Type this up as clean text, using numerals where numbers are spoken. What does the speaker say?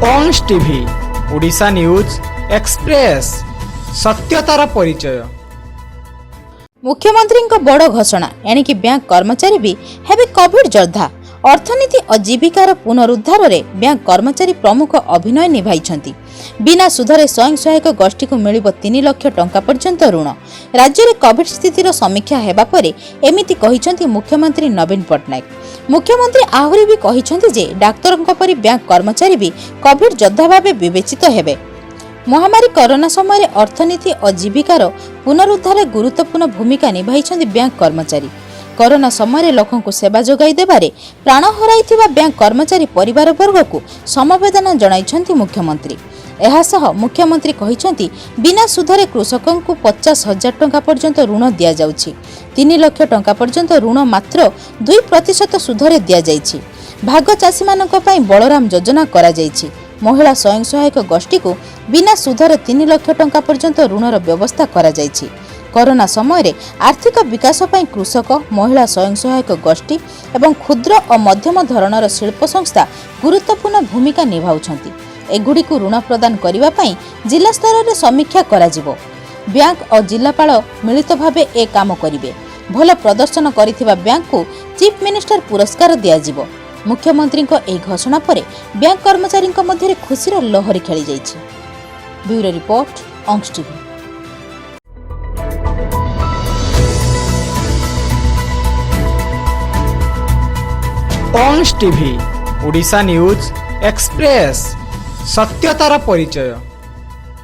ଅଂଶ TV, Odisha news express, ସତ୍ୟତାର ପରିଚୟ। ମୁଖ୍ୟମନ୍ତ୍ରୀଙ୍କ ବଡ଼ ଘୋଷଣା। ଏଣିକି ବ୍ୟାଙ୍କ କର୍ମଚାରୀ ବି ହେବେ କୋଭିଡ ଯୋଦ୍ଧା। ଅର୍ଥନୀତି ଓ ଜୀବିକାର ପୁନରୁଦ୍ଧାରରେ ବ୍ୟାଙ୍କ କର୍ମଚାରୀ ପ୍ରମୁଖ ଅଭିନୟ ନିଭାଇଛନ୍ତି। ବିନା ସୁଧରେ ସ୍ୱୟଂ ସହାୟକ ଗୋଷ୍ଠୀକୁ ମିଳିବ 3 ଲକ୍ଷ ଟଙ୍କା ପର୍ଯ୍ୟନ୍ତ ଋଣ। ରାଜ୍ୟରେ କୋଭିଡ ସ୍ଥିତିର ସମୀକ୍ଷା ହେବା ପରେ ଏମିତି କହିଛନ୍ତି ମୁଖ୍ୟମନ୍ତ୍ରୀ ନବୀନ ପଟ୍ଟନାୟକ। ମୁଖ୍ୟମନ୍ତ୍ରୀ ଆହୁରି ବି କହିଛନ୍ତି ଯେ ଡାକ୍ତରଙ୍କ ପରି ବ୍ୟାଙ୍କ କର୍ମଚାରୀ ବି କୋଭିଡ ଯୋଦ୍ଧା ଭାବେ ବିବେଚିତ ହେବେ। ମହାମାରୀ କରୋନା ସମୟରେ ଅର୍ଥନୀତି ଓ ଜୀବିକାର ପୁନରୁଦ୍ଧାରରେ ଗୁରୁତ୍ୱପୂର୍ଣ୍ଣ ଭୂମିକା ନିଭାଇଛନ୍ତି ବ୍ୟାଙ୍କ କର୍ମଚାରୀ। କରୋନା ସମୟରେ ଲୋକଙ୍କୁ ସେବା ଯୋଗାଇ ଦେବାରେ ପ୍ରାଣ ହରାଇଥିବା ବ୍ୟାଙ୍କ କର୍ମଚାରୀ ପରିବାରବର୍ଗକୁ ସମବେଦନା ଜଣାଇଛନ୍ତି ମୁଖ୍ୟମନ୍ତ୍ରୀ। ଏହାସହ ମୁଖ୍ୟମନ୍ତ୍ରୀ କହିଛନ୍ତି, ବିନା ସୁଧରେ କୃଷକଙ୍କୁ 50,000 ଟଙ୍କା ପର୍ଯ୍ୟନ୍ତ ଋଣ ଦିଆଯାଉଛି। 3 ଲକ୍ଷ ଟଙ୍କା ପର୍ଯ୍ୟନ୍ତ ଋଣ ମାତ୍ର 2% ସୁଧରେ ଦିଆଯାଇଛି। ଭାଗ ଚାଷୀମାନଙ୍କ ପାଇଁ ବଳରାମ ଯୋଜନା କରାଯାଇଛି। ମହିଳା ସ୍ୱୟଂ ସହାୟକ ଗୋଷ୍ଠୀକୁ ବିନା ସୁଧରେ 3 ଲକ୍ଷ ଟଙ୍କା ପର୍ଯ୍ୟନ୍ତ ଋଣର ବ୍ୟବସ୍ଥା କରାଯାଇଛି। କରୋନା ସମୟରେ ଆର୍ଥିକ ବିକାଶ ପାଇଁ କୃଷକ, ମହିଳା ସ୍ୱୟଂ ସହାୟକ ଗୋଷ୍ଠୀ ଏବଂ କ୍ଷୁଦ୍ର ଓ ମଧ୍ୟମ ଧରଣର ଶିଳ୍ପ ସଂସ୍ଥା ଗୁରୁତ୍ୱପୂର୍ଣ୍ଣ ଭୂମିକା ନିଭାଉଛନ୍ତି। ଏଗୁଡ଼ିକୁ ଋଣ ପ୍ରଦାନ କରିବା ପାଇଁ ଜିଲ୍ଲା ସ୍ତରରେ ସମୀକ୍ଷା କରାଯିବ। ବ୍ୟାଙ୍କ ଓ ଜିଲ୍ଲାପାଳ ମିଳିତ ଭାବେ ଏ କାମ କରିବେ। ଭଲ ପ୍ରଦର୍ଶନ କରିଥିବା ବ୍ୟାଙ୍କକୁ ଚିଫ୍ ମିନିଷ୍ଟର ପୁରସ୍କାର ଦିଆଯିବ। ମୁଖ୍ୟମନ୍ତ୍ରୀଙ୍କ ଏହି ଘୋଷଣା ପରେ ବ୍ୟାଙ୍କ କର୍ମଚାରୀଙ୍କ ମଧ୍ୟରେ ଖୁସିର ଲହରୀ ଖେଳିଯାଇଛି। ବ୍ୟୁରୋ ରିପୋର୍ଟ, ଅଂଶ ଟିଭି। ଅଂଶ ଟିଭି, ଓଡ଼ିଶା ନ୍ୟୁଜ୍ ଏକ୍ସପ୍ରେସ୍, ସତ୍ୟତାର ପରିଚୟ।